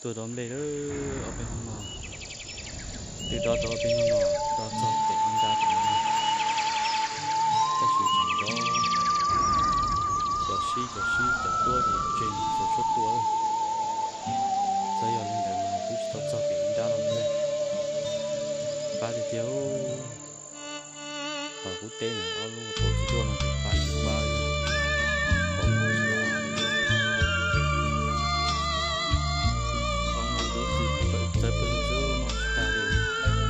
Tuaj dob nplej lawm ob peb hnub no, twb dob tau ob peb hnub no, dob txog pem ib nrab pem no, tab sis tseem dob, cov sib cov sib cov tuab ces tseg mus txog tshuab tua. Txawm yog li ntawd mas twb tsis tau txog pem ib nrab no li. Qab tiag tiag. Qhov kuv teb ntawm ob lub hauv paus txiv duaj no ces qab tsis qab li, qhov muag tsis av li. Qhov no twb txawv pawg lug xwb, noj tsis tag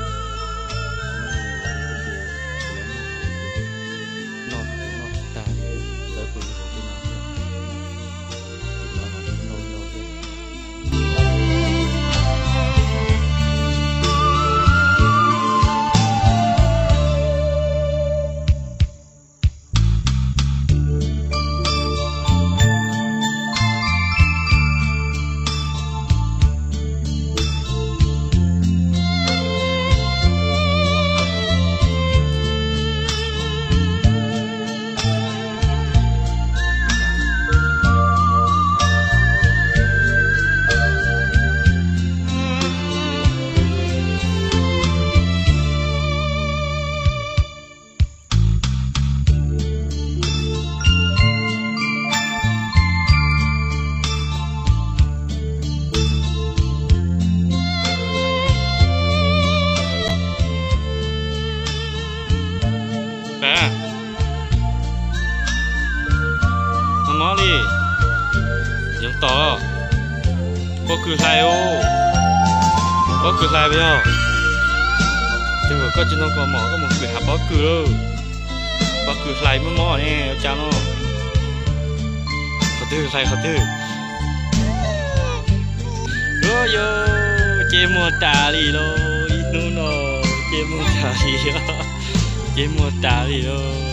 li. Tsis muaj neeg yuav li ces kuv lawv noj, noj noj tsis tag li, txawv pawg lug hauv tej no xwb. Tim no mas ntau ntau xwb. Mob li, yoov tom, pob kws hlais, pob kws hlais puas yog? Twg koj tsis nug koj mom koj mus kws hav pob kws lawm. Pob kws hlais muaj mob ne ua cas no. Qhov twg hlais qhov twg? Ua yog ces muag tas li lauj, ib hnub no ces muag tas li, ces muag tas li lauj.